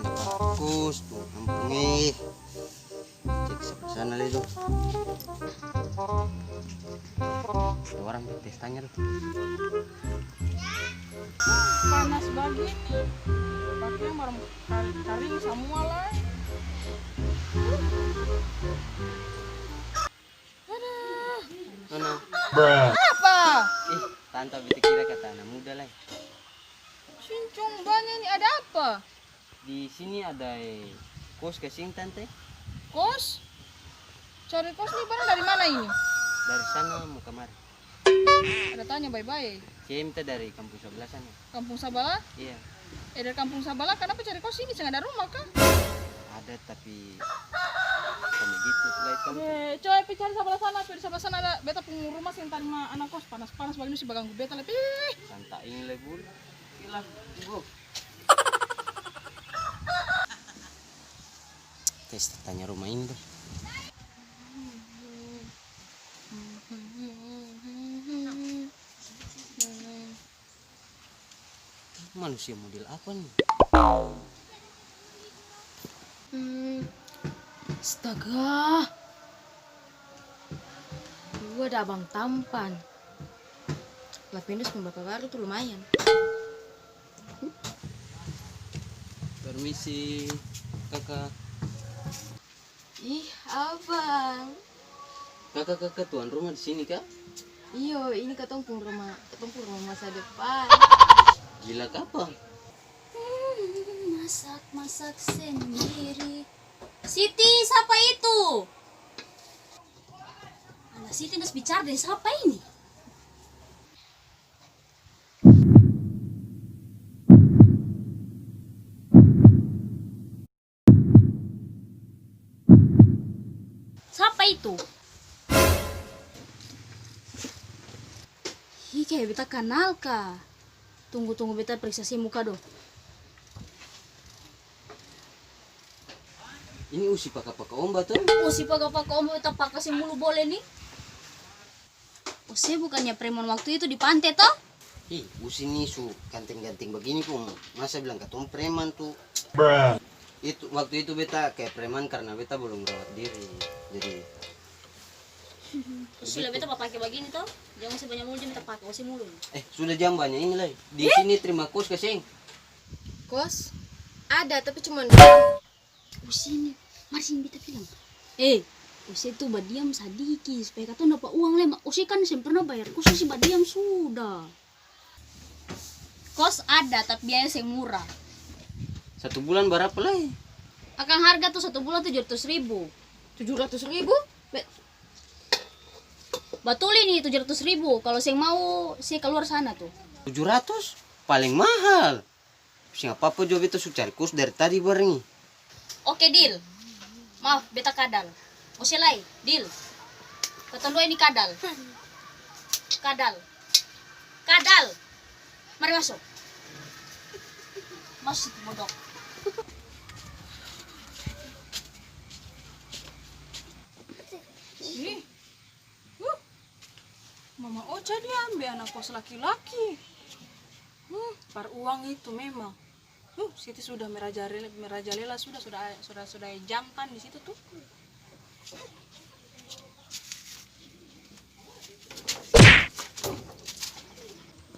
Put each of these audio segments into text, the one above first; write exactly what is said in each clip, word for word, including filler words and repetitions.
Bagus tu, ampung e. Cek sebelah sana lai tu. Ada orang pestanya tu. Panas bagini, pakiang baru kar-, karing samua lai. Aduh. Nona. Apa? Ih, tanta beta kira kata ana muda lai. Cincong banya ni, ada apa? Di sini ada, eh, kos ka seng, Tante? Kos? Cari kos ni barang dari mana ini? Dari sana mo kamari. Ada tanya bae-bae. Seng, beta dari kampung sabala sana. Kampung sabala? Iya. Eh, dari kampung sabala, kanapa cari kos sini? Seng ada rumah ka? Ada, tapi bukan begitu lai, Tante. Eh, coba pi cari sabala sana, coba di sabala sana ada beta pung rumah seng tarima ana kos. Panas-panas bagini, su baganggu beta lai. Pi. Tanta ini lai, Bul. Hilang, tunggu. Tes tanya rumah ini dong. Manusia model apa nih? Hmm, astaga. Dua ada abang tampan. Lapendos pung bapa baru tu lumayan. Permisi, Kaka. Ih, abang. Kaka, Kaka tuan rumah di sini ka? Iyo, ini katong pung rumah, katong pung rumah masa depan. Gila kapa? Hmm, masak-masak sendiri. Siti, sapa itu? Ala Siti nas bicara deng sapa ini? Sapa itu? Hi, kaya beta kanal ka. Tunggu, tunggu, beta priksa se muka do. Ini usi paka-paka omba to? Usi paka-paka omba, beta paka se mulu bole ni. Ose bukannya preman waktu itu di pante to? Ih, usi ni su ganteng-ganteng bagini kong masa bilang katong preman tu. Itu, waktu itu beta kaya preman karna beta balom rawat diri. Jadi, usi lah beta papake bagini to, jang ose banya mulu jang beta pake ose mulu. Eh, sudah jang banya ini lai. Di sini terima kos ka seng? Kos? Ada, tapi cuman Ose ni, mari sini beta bilang. Eh, ose tu badiam sadiki, supaya katong dapa uang lai, ma ose kan seng pernah bayar kos, ose badiam sudah. Kos ada, tapi biaya seng murah. Satu bulan barapa lai? Akang harga tu satu bulan tujuh ratus ribu. Tujuh ratus ribu? Be- Batul ini tujuh ratus ribu, kalo seng mau, se kaluar sana tu. Tujuh ratus? Paleng mahal. Seng apa-apa jua, beta su cari kos dari tadi barang ni. Oke, deal. Maaf, beta kadal. Ose lai, deal. Katong dua ini kadal. Kadal. Kadal. Mari maso. Maso situ bodok. Ih. Huh. Mama Ocha dia ambe ana kos laki-laki. Hmm, par uang itu memang. Huh, Siti sudah merajalela, merajalela sudah, sudah, sudah, sudah jantan di situ tuh.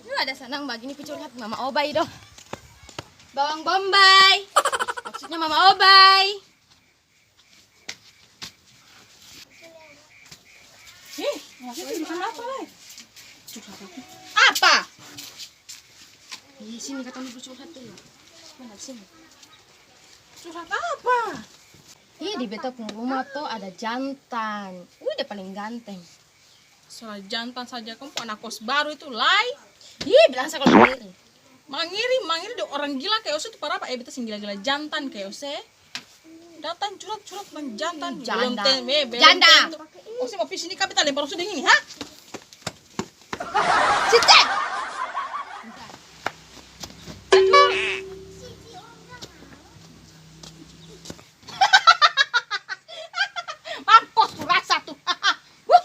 Lu ada sanang bagini pi curhat Mama Obai dong. Bawang bombay. Maksudnya Mama Obai. Ih, maksudnya di sana apa lai? Curhat apa? Apa? Di sini katong dudu curhat dulu. Mana di sini? Curhat apa? Ih, di beta pung rumah to ada jantan. Wih, dia paling ganteng. Soal jantan saja, kong pung ana kos baru itu lai. Ih, bilang sa kalo mangiri. Mangiri, mangiri deng orang gila kaya ose tu par apa? Eh, beta seng gila-gila jantan kaya ose. Datang curhat-curhat deng jantan. Ih, janda. Belum ten-, eh, belum janda. Tentu. Ose mo pi sini ka beta lempar ose deng ini, ha? Siti! Mampus tu rasa tu. Huh.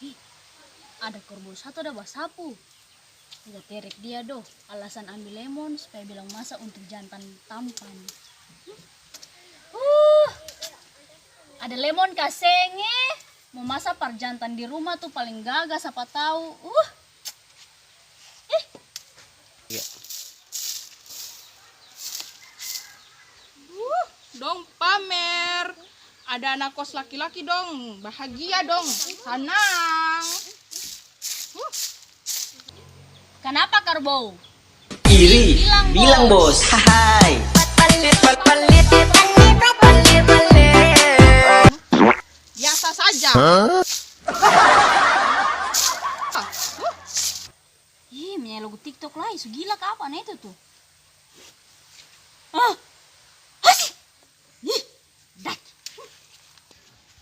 Ih, ada korbo satu ada basapu. Beta terek dia do, alasan ambil lemon supaya bilang masa untuk jantan tampan. Uh, ada lemon ka seng e? Mo masa par jantan di rumah tu paling gaga sapa tau. Uh. Ih. Iya. Uh, dong pamer. Ada anak kos laki-laki dong, bahagia dong, sanang. Uh. Kanapa karbou? Iri, bilang, bilang, bos. Bos. Hahai. Biasa saja. Hah? Uh. Ih, manyai lagu TikTok lai, su gila ka apa na itu tu? Ah! Hasi! Ih, dak.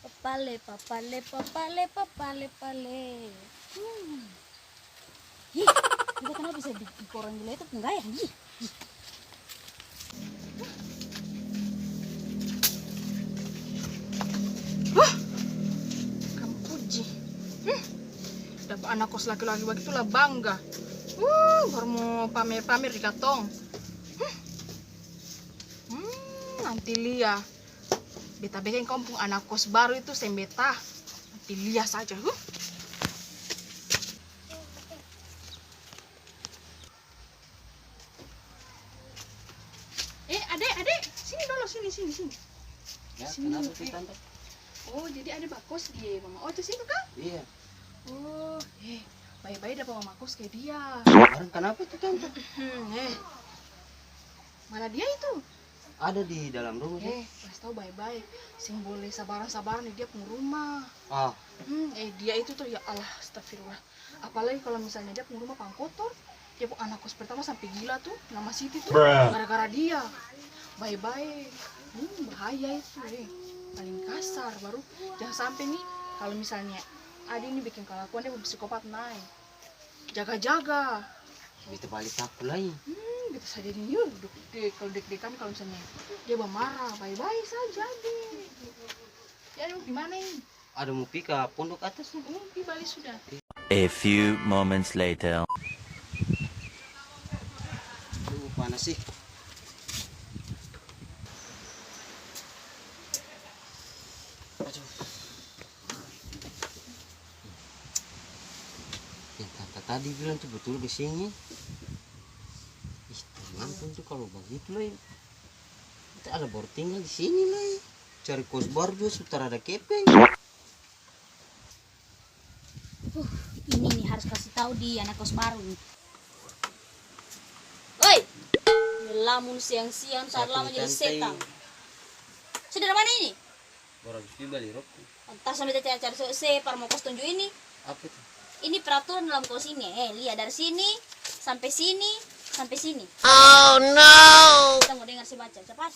Papale, papale, papale, papale, pale. Hmm. Ih, itu kenapa bisa di, di koran gila itu pung gaya? Ih, ih. Huh. Kang Puji. Hmm. Dapa anak kos laki-laki bagitu lah bangga. Huh, baru mo pamer-pamer di katong. Hmm. Hmm, nanti lia. Beta biking kong pung anak kos baru itu seng betah. Nanti lia saja, huh. Eh, ade, ade, sini dolo, sini, sini, sini. Ya, sini kenapa dulu, tuh, eh. Tante? Oh, jadi ade bakos di mama Oces itu, kang? Iya. Oh, eh, bae-bae dapa mama kos ke dia. Barang kenapa tuh, Tante? Hmm, eh. Mana dia itu? Ada di dalam rumah, sih. Eh, kas tau bae-bae. Seng boleh sabarang-sabarang di dia pung rumah. Ah. Hmm, eh, dia itu tuh, ya Allah, astagfirullah. Apalagi kalo misalnya dia pung rumah pang kotor, dia pung anak kos pertama sampe gila tuh, nama Siti tuh, gara-gara dia. Bae-bae. Hmm, bahaya itu, eh. Paling kasar, baru jang sampe nih, kalo misalnya ade nih biking kalakuan, dia pung psikopat nae. Jaga-jaga. Beta bale taku lai. Hmm, beta sadari ini, yo, dek-, dek-, kalo dek-dekan, kalo misalnya dia bamarah, bae-bae saja, deh. Ya, lu gimana ini? Ada mo pi ka pondok atas nih. Hmm, pi bale sudah. A few moments later. Aduh, panas sih. Aduh. Yang kata tadi bilang tuh betul ke sini. Ih, ampun tuh kalau begitu lai. Kita ada baru tinggal di sini lai. Cari kos baru juga su tarada kepeng. Huh, ini nih harus kasih tahu di anak kos baru nih. Oi, melamun siang-siang, tar lama jadi setang. Sudah dari mana ini? Baru habis pi bali roko. Entah sampai cari-cari se, par mau kos tunjuk ini. Apa itu? Ini peraturan dalam kos ini. Eh, lihat dari sini sampai sini sampai sini. Oh no. Kita mau dengar sih baca, cepat.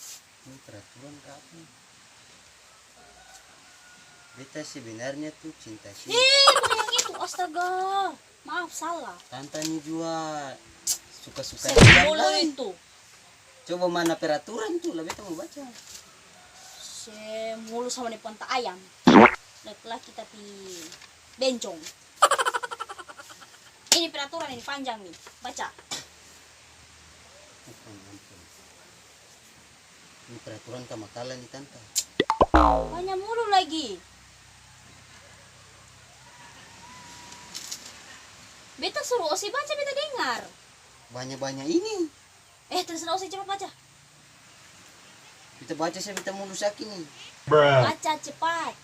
Ini peraturan ka apa ini? Beta sebenarnya tuh cinta sini. Eh, bukan yang itu, astaga. Maaf, salah. Tanta ni jua suka-suka dia lai. Itu. Coba mana peraturan tuh, lah beta mau baca. Se mulu sama ni ponta ayam. Laki-laki tapi bencong. Ini peraturan ini panjang nih. Baca. Ampun, ampun. Ini peraturan ka makala ni, Tanta. Banya mulu lagi. Beta suru ose baca, beta dengar. Banya-banya ini. Eh, terserah ose, cepat baca. Beta baca sa, beta mulu saki ni. Baca cepat.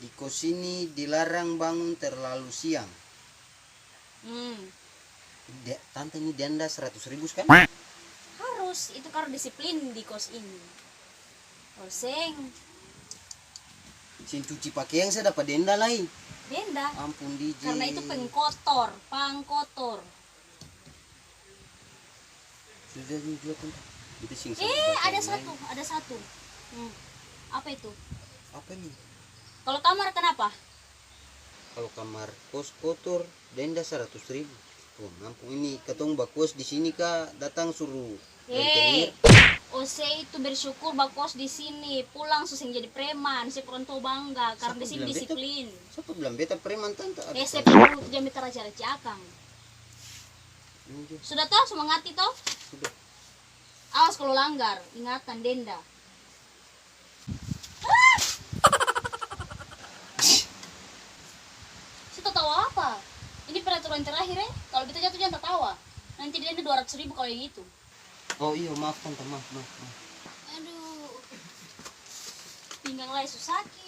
Di kos ini dilarang bangun terlalu siang. Hmm. De-, tanta ini denda seratus ribu skali? Harus, itu karna disiplin di kos ini. Kalo seng. Seng cuci pakeang sa dapa denda lai. Denda. Ampun, D J. Karna itu pengkotor, pangkotor. Sudah ini jua, Tanta. Beta seng sanggup baca ini lai. Eh, ada satu, ada satu. Hmm. Apa itu? Apa ini? Kalo kamar kenapa? Kalo kamar kos kotor, denda saratus ribu. Wah, nampung ini katong bakos di sini ka, datang suru Hei, ose itu bersyukur bakos di sini, pulang su seng jadi preman, se orang tua bangga, karena di sini disiplin. Siapa bilang beta preman, Tante? Aduh, eh, se perlu jam beta raja-raja akang. Sudah toh, su mangarti toh? Sudah. Awas kalau langgar, ingatan denda. Ah! Se tatawa apa? Ini peraturan terakhir, eh. Kalau beta jatuh, jang tatawa. Nanti denda dua ratus ribu kalau yang itu. Oh iyo, maaf, Tante, maaf, maaf, maaf. Aduh. Pinggang lai su saki.